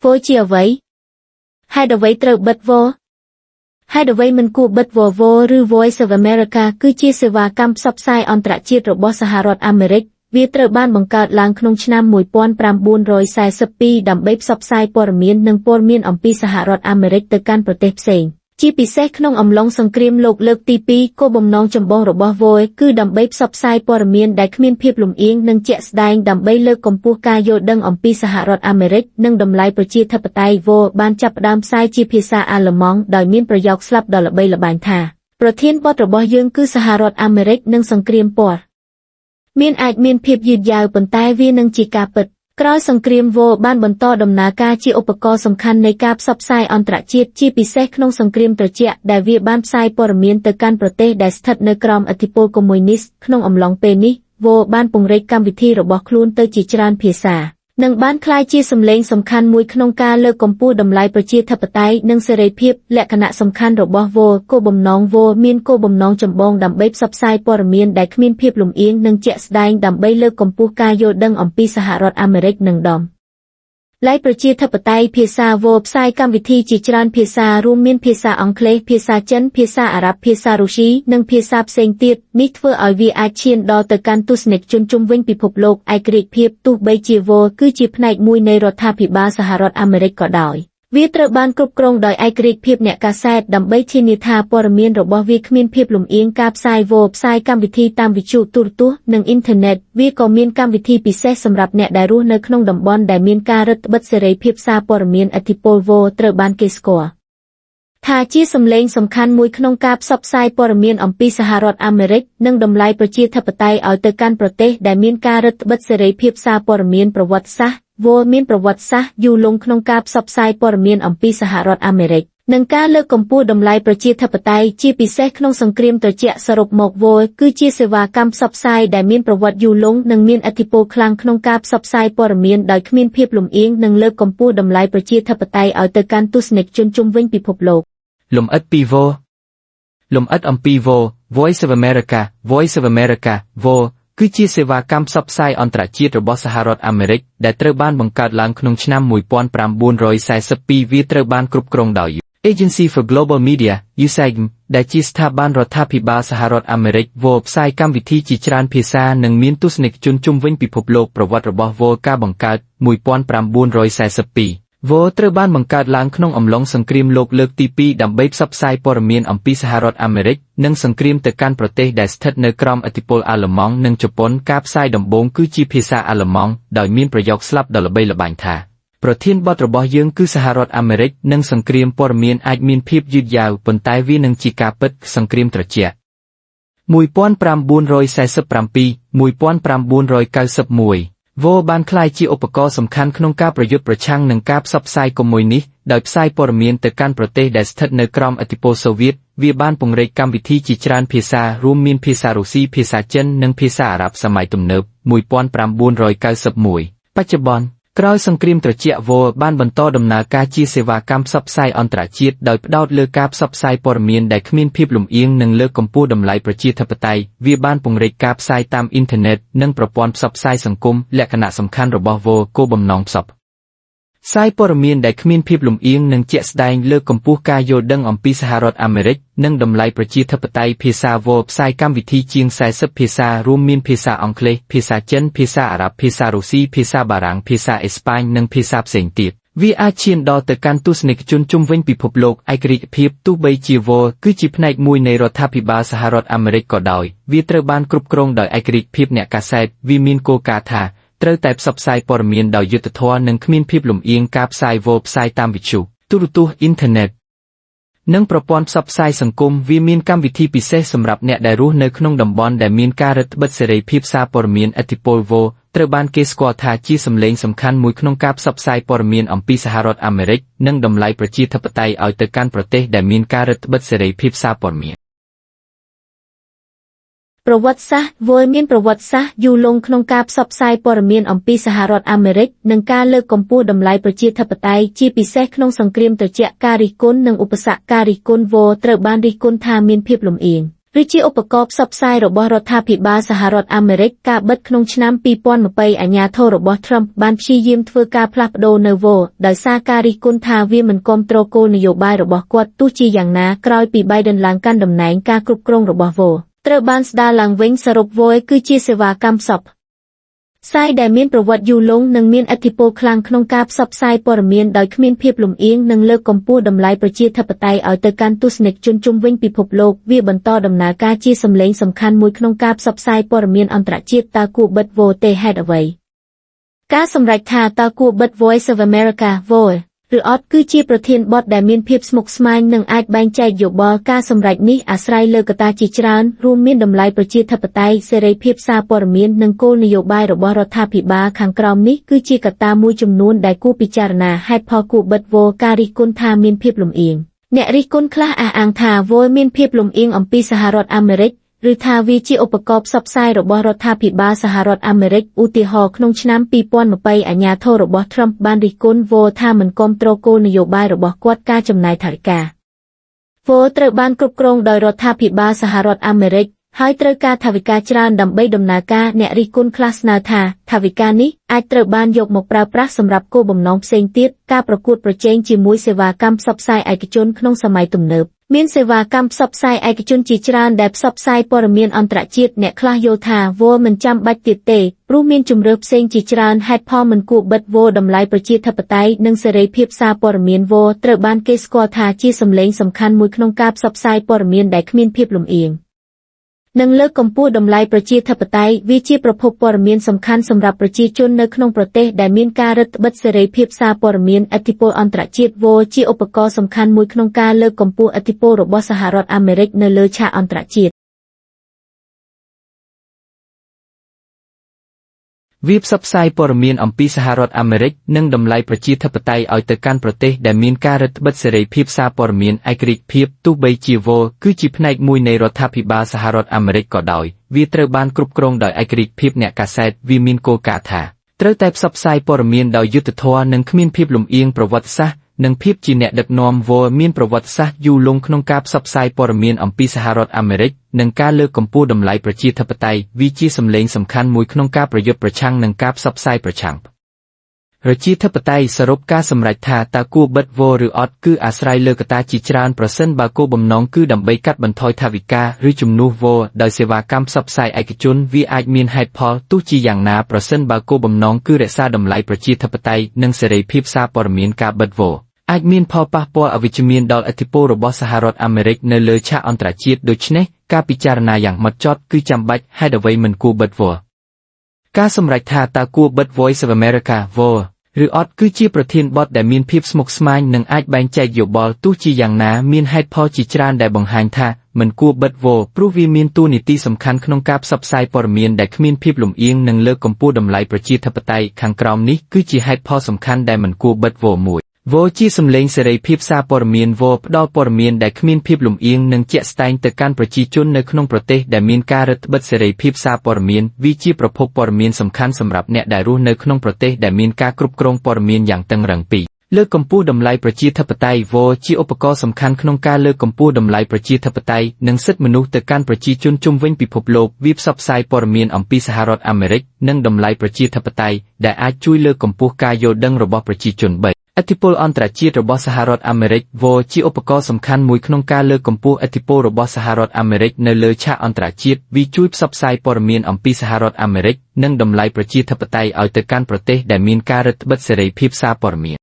VOA ជាអ្វីហេតុអ្វីត្រូវបិទ VOA ហេតុអ្វីមិនគួរបិទ VOA? VOA ឬ Voice of America គឺជាសេវាកម្មផ្សព្វផ្សាយអន្តរជាតិរបស់សហរដ្ឋអាមេរិកវាត្រូវបានបង្កើតឡើងក្នុងឆ្នាំ1942ដើម្បីផ្សព្វផ្សាយព័ត៌មាននិងព័ត៌មានអំពីសហរដ្ឋអាមេរិកទៅកាន់ប្រទេសផ្សេងជាពិសេសក្នុងអំឡុងសង្គ្រាមលោកលើកទី2គោលបំណងចម្បងរបស់ VOA គឺដើម្បីផ្សព្វផ្សាយព័ត៌មានដែលគ្មានភាពលំអៀងនិងជាក់ស្ដែងដើម្បីលើកកម្ពស់ការយល់ដឹងអំពីសហរដ្ឋអាមេរិកនិងតម្លៃប្រជាធិបតេយ្យ VOA បានចាប់ផ្ដើមផ្សាយជាភាសាអាល្លឺម៉ង់ដោយមានប្រយោគស្លាប់ដ៏ល្បីល្បាញថាប្រធានបទរបស់យើងគឺសហរដ្ឋអាមេរិកនិងសង្គ្រាមព័ត៌មានអាចមានភាពយឺតយ៉ាវប៉ុន្តែវានឹងជាការពិតក្រោយសង្គ្រាម VOA បានបន្តដំណើរការជាឧបករណ៍សំខាន់នៃការផ្សព្វផ្សាយអន្តរជាតិជាពិសេសក្នុងសង្គ្រាមត្រជាក់ដែលវាបានផ្សាយព័ត៌មានទៅកាន់ប្រទេសដែលស្ថិតនៅក្រោមឥទ្ធិពលកុម្មុយនីស្តក្នុងអំឡុងពេលនេះ VOA បានពង្រីកកម្មវិធីរបស់ខ្លួនទៅជាច្រើនភាសានិងបានក្លាយជាសម្លេងសំខាន់មួយក្នុងការលើកកម្ពស់តម្លៃប្រជាធិបតេយ្យនិងសេរីភាពលក្ខណៈសំខាន់របស់ VOA គោលបំណង VOA មានគោលបំណងចម្បងដើម្បីផ្សព្វផ្សាយព័ត៌មានដែលគ្មានភាពលំអៀងនិងជាក់ស្ដែងដើម្បីលើកកម្ពស់ការយល់ដឹងអំពីសហរដ្ឋអាមេរិកនិងតម្លៃប្រជាធិបតេយ្យភាសា VOA ផ្សាយកម្មវិធីជាច្រើនភាសារួមមានភាសាអង់គ្លេសភាសាចិនភាសាអារ៉ាប់ភាសារុស្ស៊ីនិងភាសាផ្សេងទៀតនេះធ្វើឲ្យវាអាចឈានដល់ទៅកាន់ទស្សនិកជនជុំវិញពិភពលោកឯករាជ្យភាពទោះបីជា VOA គឺជាផ្នែកមួយនៃរដ្ឋាភិបាលសហរដ្ឋអាមេរិកក៏ដោយវាត្រូវបានគ្រប់គ្រងដោយឯករាជ្យភាពអ្នកកាសែតដើម្បីធានាថាព័ត៌មានរបស់វាគ្មានភាពលំអៀងការផ្សាយ VOA ផ្សាយកម្មវិធីតាមវិទ្យុទូរទស្សន៍និងអ៊ីនធឺណិតវាក៏មានកម្មវិធីពិសេសសម្រាប់អ្នកដែលរស់នៅក្នុងតំបន់ដែលមានការរឹតត្បិតសេរីភាពសារព័ត៌មានឥទ្ធិពល VOA ត្រូវបានគេស្គាល់ថាជាសម្លេងសំខាន់មួយក្នុងការផ្សព្វផ្សាយព័ត៌មានអំពីសហរដ្ឋអាមេរិកនិងតម្លៃប្រជាធិបតេយ្យឲ្យទៅកាន់ប្រទេសដែលមានការរឹតត្បិតសេរីភាពសារព័ត៌មានប្រវត្តិសាស្ត្រ VOA មានប្រវត្តិសាស្ត្រយូរលង់ក្នុងការផ្សព្វផ្សាយព័ត៌មានអំពីសហរដ្ឋអាមេរិកនិងការលើកកម្ពស់តម្លៃប្រជាធិបតេយ្យជាពិសេសក្នុងសង្គ្រាមត្រជាក់សរុបមក VOA គឺជាសេវាកម្មផ្សព្វផ្សាយដែលមានប្រវត្តិយូរលង់និងមានឥទ្ធិពលខ្លាំងក្នុងការផ្សព្វផ្សាយព័ត៌មានដោយគ្មានភាពលំអៀងនិងលើកកម្ពស់តម្លៃប្រជាធិបតេយ្យឲ្យទៅកាន់ទស្សនិកជនជុំវិញពិភពលោក លំអិតពី VOA លំអិតអំពី VOA Voice of America Voice of America VOA គឺជាសេវាកម្មផ្សព្វផ្សាយអន្តរជាតិរបស់សហរដ្ឋអាមេរិកដែលត្រូវបានបង្កើតឡើងក្នុងឆ្នាំ1942វាត្រូវបានគ្រប់គ្រងដោយ Agency for Global Media USAID ដែលជាស្ថាប័នរដ្ឋាភិបាលសហរដ្ឋអាមេរិក VOA ផ្សាយកម្មវិធីជាច្រើនភាសានិងមានទស្សនិកជនជុំវិញពិភពលោកប្រវត្តិរបស់ VOA ការបង្កើត1942 VOA ត្រូវបានបង្កើតឡើងក្នុងអំឡុងសង្គ្រាមលោកលើកទី2ដើម្បីផ្សព្វផ្សាយព័ត៌មានអំពីសហរដ្ឋអាមេរិកនិងសង្គ្រាមទៅកាន់ប្រទេសដែលស្ថិតនៅក្រោមឥទ្ធិពលអាល្លឺម៉ង់និងជប៉ុនការផ្សាយដំបូងគឺជាភាសាអាល្លឺម៉ង់ដោយមានប្រយោគស្លាប់ដ៏ល្បីល្បាញថាប្រធានបទរបស់យើងគឺសហរដ្ឋអាមេរិកនិងសង្គ្រាមព័ត៌មានអាចមានភាពយឺតយ៉ាវប៉ុន្តែវានឹងជាការពិតសង្គ្រាមត្រជាក់1947 1991 VOA បានក្លាយជាឧបករណ៍សំខាន់ក្នុងការប្រយុទ្ធប្រឆាំងនឹងការផ្សព្វផ្សាយកុម្មុយនីស្តដោយផ្សាយព័ត៌មានទៅកាន់ប្រទេសដែលស្ថិតនៅក្រោមឥទ្ធិពលសូវៀតវាបានពង្រីកកម្មវិធីជាច្រើនភាសារួមមានភាសារុស្ស៊ីភាសាចិននិងភាសាអារ៉ាប់សម័យទំនើប1991បច្ចុប្បន្នក្រោយសង្គ្រាមត្រជាក់ VOA បានបន្តដំណើរការជាសេវាកម្មផ្សព្វផ្សាយអន្តរជាតិដោយផ្ដោតលើការផ្សព្វផ្សាយព័ត៌មានដែលគ្មានភាពលំអៀងនិងលើកកម្ពស់តម្លៃប្រជាធិបតេយ្យវាបានពង្រីកការផ្សាយតាមអ៊ីនធឺណិតនិងប្រព័ន្ធផ្សព្វផ្សាយសង្គមលក្ខណៈសំខាន់របស់ VOA គោលបំណងផ្សព្វផ្សាយព័ត៌មានដែលគ្មានភាពលំអៀងនិងជាក់ស្ដែងលើកកម្ពស់ការយល់ដឹងអំពីសហរដ្ឋអាមេរិកនិងតម្លៃប្រជាធិបតេយ្យភាសា VOA ផ្សាយកម្មវិធីជាង40ភាសារួមមានភាសាអង់គ្លេសភាសាចិនភាសាអារ៉ាប់ភាសារុស្ស៊ីភាសាបារាំងភាសាអេស្ប៉ាញនិងភាសាផ្សេងទៀតវាអាចឈានដល់ទៅកាន់ទស្សនិកជនជុំវិញពិភពលោកឯករាជ្យភាពទោះបីជា VOA គឺជាផ្នែកមួយនៃរដ្ឋាភិបាលសហរដ្ឋអាមេរិកក៏ដោយវាត្រូវបានគ្រប់គ្រងដោយឯករាជ្យភាពអ្នកកាសែតវាមានគោលការណ៍ថាត្រូវតែផ្សព្វផ្សាយព័ត៌មានដោយយុត្តិធម៌និងគ្មានភាពលំអៀងការផ្សាយ VOA ផ្សាយតាមវិទ្យុទូរទស្សន៍អ៊ីនធឺណិតនិងប្រព័ន្ធផ្សព្វផ្សាយសង្គមវាមានកម្មវិធីពិសេសសម្រាប់អ្នកដែលរស់នៅក្នុងតំបន់ដែលមានការរឹតត្បិតសេរីភាពសារព័ត៌មានឥទ្ធិពល VOA ត្រូវបានគេស្គាល់ថាជាសម្លេងសំខាន់មួយក្នុងការផ្សព្វផ្សាយព័ត៌មានអំពីសហរដ្ឋអាមេរិកនិងតម្លៃប្រជាធិបតេយ្យឲ្យទៅកាន់ប្រទេសដែលមានការរឹតត្បិតសេរីភាពសារព័ត៌មាន ប្រវត្តិសាស្ត្រ VOA មានប្រវត្តិសាស្ត្រយូរលង់ក្នុងការផ្សព្វផ្សាយព័ត៌មានអំពីសហរដ្ឋអាមេរិកនិងការលើកកម្ពស់តម្លៃប្រជាធិបតេយ្យជាពិសេសក្នុងសង្គ្រាមត្រជាក់ការរិះគន់និងឧបសគ្គការរិះគន់ VOA ត្រូវបានរិះគន់ថាមានភាពលំអៀង ឬជាឧបករណ៍ផ្សព្វផ្សាយរបស់រដ្ឋាភិបាលសហរដ្ឋអាមេរិកការបិទក្នុងឆ្នាំ2020អាជ្ញាធររបស់ Trump បានព្យាយាមធ្វើការផ្លាស់ប្ដូរនៅ VOA ដោយសារការរិះគន់ថាវាមិនគាំទ្រគោលនយោបាយរបស់គាត់ទោះជាយ៉ាងណាក្រោយពី Biden ឡើងកាន់តំណែងការគ្រប់គ្រងរបស់ VOA ត្រូវបានស្ដារឡើងវិញសរុប VOA គឺជាសេវាកម្មផ្សព្វផ្សាយដែលមានប្រវត្តិយូរលង់និងមានឥទ្ធិពលខ្លាំងក្នុងការផ្សព្វផ្សាយព័ត៌មានដោយគ្មានភាពលំអៀងនិងលើកកម្ពស់តម្លៃប្រជាធិបតេយ្យឲ្យទៅកាន់ទស្សនិកជនជុំវិញពិភពលោកវាបន្តដំណើរការជាសម្លេងសំខាន់មួយក្នុងការផ្សព្វផ្សាយព័ត៌មានអន្តរជាតិតើគួរបិទ VOA ទេហេតុអ្វីការសម្រេចថាតើគួរបិទ Voice of America VOA ឬអត់គឺជាប្រធានបទដែលមានភាពស្មុគស្មាញនិងអាចបែងចែកយោបល់ការសម្រេចនេះអាស្រ័យលើកត្តាជាច្រើនរួមមានតម្លៃប្រជាធិបតេយ្យសេរីភាពសារព័ត៌មាននិងគោលនយោបាយរបស់រដ្ឋាភិបាលខាងក្រោមនេះគឺជាកត្តាមួយចំនួនដែលគួរពិចារណាហេតុផលគួរបិទ VOA ការរិះគន់ថាមានភាពលំអៀងអ្នករិះគន់ខ្លះអះអាងថា VOA មានភាពលំអៀងអំពីសហរដ្ឋអាមេរិកឬថាវាជាឧបករណ៍ផ្សព្វផ្សាយរបស់រដ្ឋាភិបាលសហរដ្ឋអាមេរិកឧទាហរណ៍ក្នុងឆ្នាំ2020អាជ្ញាធររបស់ Trump បានរិះគន់ VOA ថាមិនគាំទ្រគោលនយោបាយរបស់គាត់ការចំណាយថវិកា VOA ត្រូវបានគ្រប់គ្រងដោយរដ្ឋាភិបាលសហរដ្ឋអាមេរិកហើយត្រូវការថវិកាច្រើនដើម្បីដំណើរការអ្នករិះគន់ខ្លះស្នើថាថវិកានេះអាចត្រូវបានយកមកប្រើប្រាស់សម្រាប់គោលបំណងផ្សេងទៀតការប្រកួតប្រជែងជាមួយសេវាកម្មផ្សព្វផ្សាយឯកជនក្នុងសម័យទំនើបមានសេវាកម្មផ្សព្វផ្សាយឯកជនជាច្រើនដែលផ្សព្វផ្សាយព័ត៌មានអន្តរជាតិអ្នកខ្លះយល់ថា VOA មិនចាំបាច់ទៀតទេព្រោះមានជម្រើសផ្សេងជាច្រើនហេតុផលមិនគួរបិទ VOA តម្លៃប្រជាធិបតេយ្យនិងសេរីភាពសារព័ត៌មាន VOA ត្រូវបានគេស្គាល់ថាជាសម្លេងសំខាន់មួយក្នុងការផ្សព្វផ្សាយព័ត៌មានដែលគ្មានភាពលំអៀងនិងលើកកម្ពស់តម្លៃប្រជាធិបតេយ្យវាជាប្រភពព័ត៌មានសំខាន់សម្រាប់ប្រជាជននៅក្នុងប្រទេសដែលមានការរឹតត្បិតសេរីភាពសារព័ត៌មានឥទ្ធិពលអន្តរជាតិ VOA ជាឧបករណ៍សំខាន់មួយក្នុងការលើកកម្ពស់ឥទ្ធិពលរបស់សហរដ្ឋអាមេរិកនៅលើឆាកអន្តរជាតិ វាផ្សព្វផ្សាយព័ត៌មានអំពីសហរដ្ឋអាមេរិកនិងតម្លៃប្រជាធិបតេយ្យឲ្យទៅកាន់ប្រទេសដែលមានការរឹតត្បិតសេរីភាពសារព័ត៌មានឯករាជ្យភាពទោះបីជា VOA គឺជាផ្នែកមួយនៃរដ្ឋាភិបាលសហរដ្ឋអាមេរិកក៏ដោយវាត្រូវបានគ្រប់គ្រងដោយឯករាជ្យភាពអ្នកកាសែតវាមានគោលការណ៍ថាត្រូវតែផ្សព្វផ្សាយព័ត៌មានដោយយុត្តិធម៌និងគ្មានភាពលំអៀងប្រវត្តិសាស្ត្រនិងភាពជាអ្នកដឹកនាំ VOA មានប្រវត្តិសាស្ត្រយូរលង់ក្នុងការផ្សព្វផ្សាយព័ត៌មានអំពីសហរដ្ឋអាមេរិកនិងការលើកកម្ពស់តម្លៃប្រជាធិបតេយ្យវាជាសម្លេងសំខាន់មួយក្នុងការប្រយុទ្ធប្រឆាំងនឹងការផ្សព្វផ្សាយប្រឆាំងប្រជាធិបតេយ្យសរុបការសម្រេចថាតើគួរបិទ VOA ឬអត់គឺអាស្រ័យលើកត្តាជាច្រើនប្រសិនបើគោលបំណងគឺដើម្បីកាត់បន្ថយថវិកាឬជំនួស VOA ដោយសេវាកម្មផ្សព្វផ្សាយឯកជនវាអាចមានហេតុផលទោះជាយ៉ាងណាប្រសិនបើគោលបំណងគឺរក្សាតម្លៃប្រជាធិបតេយ្យនិងសេរីភាពសារព័ត៌មានការបិទ VOA អាចមានផលប៉ះពាល់អវិជ្ជមានដល់ឥទ្ធិពលរបស់សហរដ្ឋអាមេរិកនៅលើឆាកអន្តរជាតិដូច្នេះការពិចារណាយ៉ាងហ្មត់ចត់គឺចាំបាច់ហេតុអ្វីមិនគួរបិទ VOA ការសម្រេចថាតើគួរបិទ Voice of America VOA ឬអត់គឺជាប្រធានបទដែលមានភាពស្មុគស្មាញនិងអាចបែងចែកយោបល់ទោះជាយ៉ាងណាមានហេតុផលជាច្រើនដែលបង្ហាញថាមិនគួរបិទ VOA ព្រោះវាមានតួនាទីសំខាន់ក្នុងការផ្សព្វផ្សាយព័ត៌មានដែលគ្មានភាពលំអៀងនិងលើកកម្ពស់តម្លៃប្រជាធិបតេយ្យខាងក្រោមនេះគឺជាហេតុផលសំខាន់ដែលមិនគួរបិទ VOA មួយ VOA ជាសម្លេងសេរីភាពសារព័ត៌មាន VOA ផ្ដល់ព័ត៌មានដែលគ្មានភាពលំអៀងនិងជាក់ស្ដែងទៅកាន់ប្រជាជននៅក្នុងប្រទេសដែលមានការរឹតត្បិតសេរីភាពសារព័ត៌មានវាជាប្រភពព័ត៌មានសំខាន់សម្រាប់អ្នកដែលរស់នៅក្នុងប្រទេសដែលមានការគ្រប់គ្រងព័ត៌មានយ៉ាងតឹងរ៉ឹងពីរលើកកម្ពស់តម្លៃប្រជាធិបតេយ្យ VOA ជាឧបករណ៍សំខាន់ក្នុងការលើកកម្ពស់តម្លៃប្រជាធិបតេយ្យនិងសិទ្ធិមនុស្សទៅកាន់ប្រជាជនជុំវិញពិភពលោកវាផ្សព្វផ្សាយព័ត៌មានអំពីសហរដ្ឋអាមេរិកនិងតម្លៃប្រជាធិបតេយ្យដែលអាចជួយលើកកម្ពស់ការយល់ដឹងរបស់ប្រជាជន3ឥទ្ធិពលអន្តរជាតិរបស់សហរដ្ឋអាមេរិក VOA ជាឧបករណ៍សំខាន់មួយក្នុងការលើកកម្ពស់ឥទ្ធិពលរបស់សហរដ្ឋអាមេរិកនៅលើឆាកអន្តរជាតិវាជួយផ្សព្វផ្សាយព័ត៌មានអំពីសហរដ្ឋអាមេរិកនិងតម្លៃប្រជាធិបតេយ្យឲ្យទៅកាន់ប្រទេសដែលមានការរឹតត្បិតសេរីភាពសារព័ត៌មាន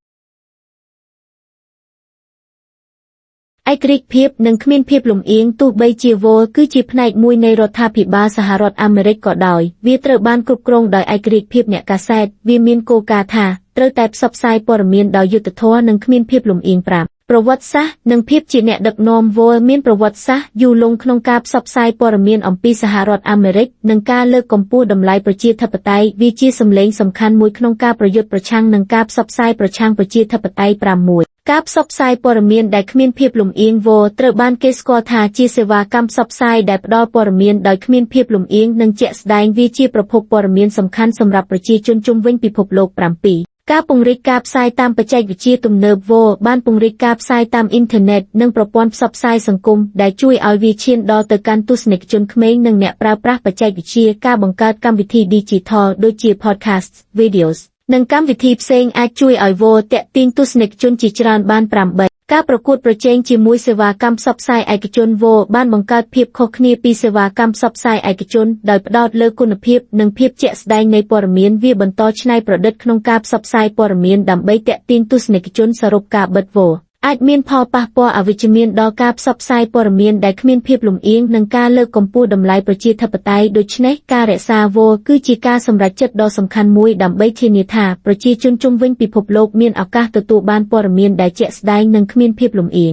ឯករាជ្យភាពនិងគ្មានភាពលំអៀងទោះបីជា VOA គឺជាផ្នែកមួយនៃរដ្ឋាភិបាលសហរដ្ឋអាមេរិកក៏ដោយវាត្រូវបានគ្រប់គ្រងដោយឯករាជ្យភាពអ្នកកាសែតវាមានគោលការណ៍ថាត្រូវតែផ្សព្វផ្សាយព័ត៌មានដោយយុត្តិធម៌និងគ្មានភាពលំអៀង5ប្រវត្តិសាស្ត្រនិងភាពជាអ្នកដឹកនាំ VOA មានប្រវត្តិសាស្ត្រយូរលង់ក្នុងការផ្សព្វផ្សាយព័ត៌មានអំពីសហរដ្ឋអាមេរិកនិងការលើកកម្ពស់តម្លៃប្រជាធិបតេយ្យវាជាសម្លេងសំខាន់មួយក្នុងការប្រយុទ្ធប្រឆាំងនឹងការផ្សព្វផ្សាយប្រឆាំងប្រជាធិបតេយ្យ6ការផ្សព្វផ្សាយព័ត៌មានដែលគ្មានភាពលំអៀង VOA ត្រូវបានគេស្គាល់ថាជាសេវាកម្មផ្សព្វផ្សាយដែលផ្ដល់ព័ត៌មានដោយគ្មានភាពលំអៀងនិងជាក់ស្ដែងវាជាប្រភពព័ត៌មានសំខាន់សម្រាប់ប្រជាជនជុំវិញពិភពលោក7 ការពង្រីកការផ្សាយតាមបច្ចេកវិទ្យាទំនើប VOA បានពង្រីកការផ្សាយតាមអ៊ីនធឺណិតនិងប្រព័ន្ធផ្សព្វផ្សាយសង្គមដែលជួយឲ្យវាឈានដល់ទៅកាន់ទស្សនិកជនក្មេងនិងអ្នកប្រើប្រាស់បច្ចេកវិទ្យាការបង្កើតកម្មវិធី Digital ដូចជា Podcasts, Videos និងកម្មវិធីផ្សេងអាចជួយឲ្យ VOA ទាក់ទាញទស្សនិកជនជាច្រើនបាន8ការប្រកួតប្រជែងជាមួយសេវាកម្មផ្សព្វផ្សាយឯកជន VOA បានបង្កើតភាពខុសគ្នាពីសេវាកម្មផ្សព្វផ្សាយឯកជនដោយផ្ដោតលើគុណភាពនិងភាពជាក់ស្ដែងនៃព័ត៌មានវាបន្តច្នៃប្រឌិតក្នុងការផ្សព្វផ្សាយព័ត៌មានដើម្បីទាក់ទាញទស្សនិកជនសរុបការបិទ VOA អាចមានផលប៉ះពាល់អវិជ្ជមានដល់ការផ្សព្វផ្សាយព័ត៌មានដែលគ្មានភាពលំអៀងនិងការលើកកម្ពស់តម្លៃប្រជាធិបតេយ្យដូច្នេះការរក្សា VOA គឺជាការសម្រេចចិត្តដ៏សំខាន់មួយដើម្បីធានាថាប្រជាជនជុំវិញពិភពលោកមានឱកាសទទួលបានព័ត៌មានដែលជាក់ស្ដែងនិងគ្មានភាពលំអៀង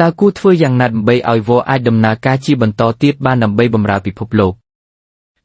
តើគួរធ្វើយ៉ាងណាដើម្បីឲ្យ VOA អាចដំណើរការជាបន្តទៀតបានដើម្បីបម្រើពិភពលោក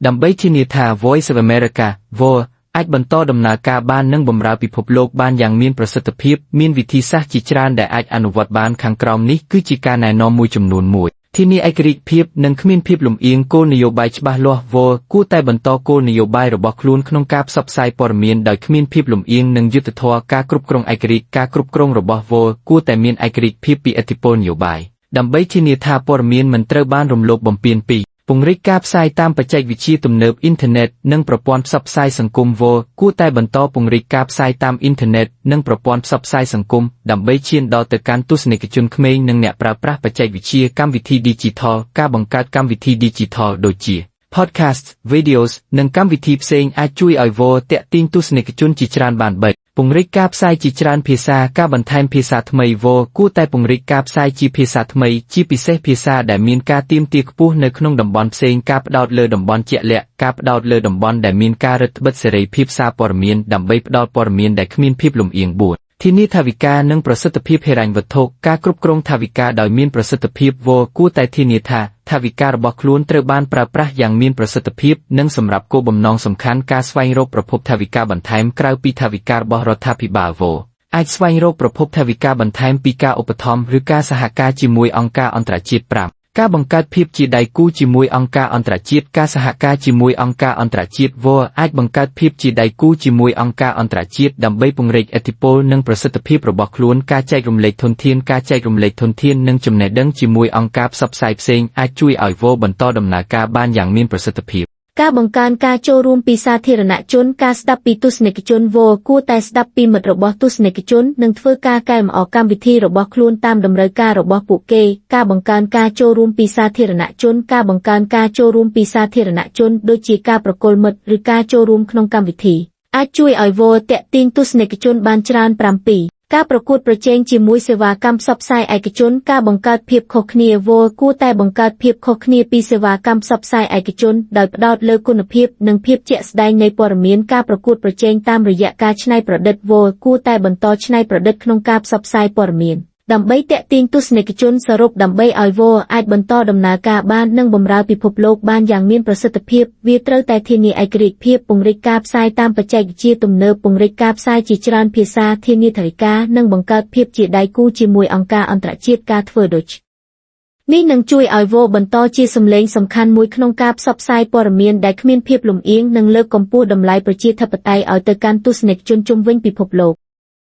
ដើម្បីធានាថា Voice of America VOA អាចបន្តដំណើរការបាននិងបម្រើពិភពលោកបានយ៉ាងមានប្រសិទ្ធភាពមានវិធីសាស្ត្រជាច្រើនដែលអាចអនុវត្តបានខាងក្រោមនេះគឺជាការណែនាំមួយចំនួនមួយធានាឯករាជ្យភាពនិងគ្មានភាពលំអៀងគោលនយោបាយច្បាស់លាស់ VOA គួរតែបន្តគោលនយោបាយរបស់ខ្លួនក្នុងការផ្សព្វផ្សាយព័ត៌មានដោយគ្មានភាពលំអៀងនិងយុត្តិធម៌ការគ្រប់គ្រងឯករាជ្យការគ្រប់គ្រងរបស់ VOA គួរតែមានឯករាជ្យភាពពីឥទ្ធិពលនយោបាយដើម្បីធានាថាព័ត៌មានមិនត្រូវបានរំលោភបំពានពីពង្រីកការផ្សាយតាមបច្ចេកវិទ្យាទំនើបអ៊ីនធឺណិតនិងប្រព័ន្ធផ្សព្វផ្សាយសង្គម VOA គួរតែបន្តពង្រីកការផ្សាយតាមអ៊ីនធឺណិតនិងប្រព័ន្ធផ្សព្វផ្សាយសង្គមដើម្បីឈានដល់ទៅកាន់ទស្សនិកជនក្មេងនិងអ្នកប្រើប្រាស់បច្ចេកវិទ្យាកម្មវិធី Digital ការបង្កើតកម្មវិធី Digital ដូចជា Podcasts, Videos និងកម្មវិធីផ្សេងអាចជួយឲ្យ VOA ទាក់ទាញទស្សនិកជនជាច្រើនបាន3ពង្រីកការផ្សាយជាច្រើនភាសាការបន្ថែមភាសាថ្មី VOA គួរតែពង្រីកការផ្សាយជាភាសាថ្មីជាពិសេសភាសាដែលមានការទាមទារខ្ពស់នៅក្នុងតំបន់ផ្សេងការផ្ដោតលើតំបន់ជាក់លាក់ការផ្ដោតលើតំបន់ដែលមានការរឹតត្បិតសេរីភាពសារព័ត៌មានដើម្បីផ្ដល់ព័ត៌មានដែលគ្មានភាពលំអៀង4ធានាថវិកានិងប្រសិទ្ធភាពហិរញ្ញវត្ថុការគ្រប់គ្រងថវិកាដោយមានប្រសិទ្ធភាព VOA គួរតែធានាថាថវិការបស់ខ្លួនត្រូវបានប្រើប្រាស់យ៉ាងមានប្រសិទ្ធភាពនិងសម្រាប់គោលបំណងសំខាន់ការស្វែងរកប្រភពថវិកាបន្ថែមក្រៅពីថវិការបស់រដ្ឋាភិបាល VOA អាចស្វែងរកប្រភពថវិកាបន្ថែមពីការឧបត្ថម្ភឬការសហការជាមួយអង្គការអន្តរជាតិ5ការបង្កើតភាពជាដៃគូជាមួយអង្គការអន្តរជាតិការសហការជាមួយអង្គការអន្តរជាតិ VOA អាចបង្កើតភាពជាដៃគូជាមួយអង្គការអន្តរជាតិដើម្បីពង្រីកឥទ្ធិពលនិងប្រសិទ្ធភាពរបស់ខ្លួនការចែករំលែកធនធានការចែករំលែកធនធាននិងចំណេះដឹងជាមួយអង្គការផ្សព្វផ្សាយផ្សេងអាចជួយឲ្យ VOA បន្តដំណើរការបានយ៉ាងមានប្រសិទ្ធភាព ការបង្កើនការចូលរួមពីសាធារណជនការស្ដាប់ពីទស្សនិកជន VOA គួរតែស្ដាប់ពីមិត្តរបស់ទស្សនិកជននិងធ្វើការកែលម្អកម្មវិធីរបស់ខ្លួនតាមតម្រូវការរបស់ពួកគេការបង្កើនការចូលរួមពីសាធារណជនការបង្កើនការចូលរួមពីសាធារណជនដូចជាការប្រគល់មិត្តឬការចូលរួមក្នុងកម្មវិធីអាចជួយឲ្យ VOA ទាក់ទាញទស្សនិកជនបានច្រើន7ការប្រកួតប្រជែងជាមួយសេវាកម្មផ្សព្វផ្សាយឯកជនការបង្កើតភាពខុសគ្នា VOA គួរតែបង្កើតភាពខុសគ្នាពីសេវាកម្មផ្សព្វផ្សាយឯកជនដោយផ្ដោតលើគុណភាពនិងភាពជាក់ស្ដែងនៃព័ត៌មានការប្រកួតប្រជែងតាមរយៈការច្នៃប្រឌិត VOA គួរតែបន្តច្នៃប្រឌិតក្នុងការផ្សព្វផ្សាយព័ត៌មានដើម្បីទាក់ទាញទស្សនិកជនសរុបដើម្បីឲ្យ VOA អាចបន្តដំណើរការបាននិងបម្រើពិភពលោកបានយ៉ាងមានប្រសិទ្ធភាពវាត្រូវតែធានាឯករាជ្យភាពពង្រីកការផ្សាយតាមបច្ចេកវិទ្យាទំនើបពង្រីកការផ្សាយជាច្រើនភាសាធានាថវិកានិងបង្កើតភាពជាដៃគូជាមួយអង្គការអន្តរជាតិការធ្វើដូចនេះនឹងជួយឲ្យ VOA បន្តជាសម្លេងសំខាន់មួយក្នុងការផ្សព្វផ្សាយព័ត៌មានដែលគ្មានភាពលំអៀងនិងលើកកម្ពស់តម្លៃប្រជាធិបតេយ្យឲ្យទៅកាន់ទស្សនិកជនជុំវិញពិភពលោក។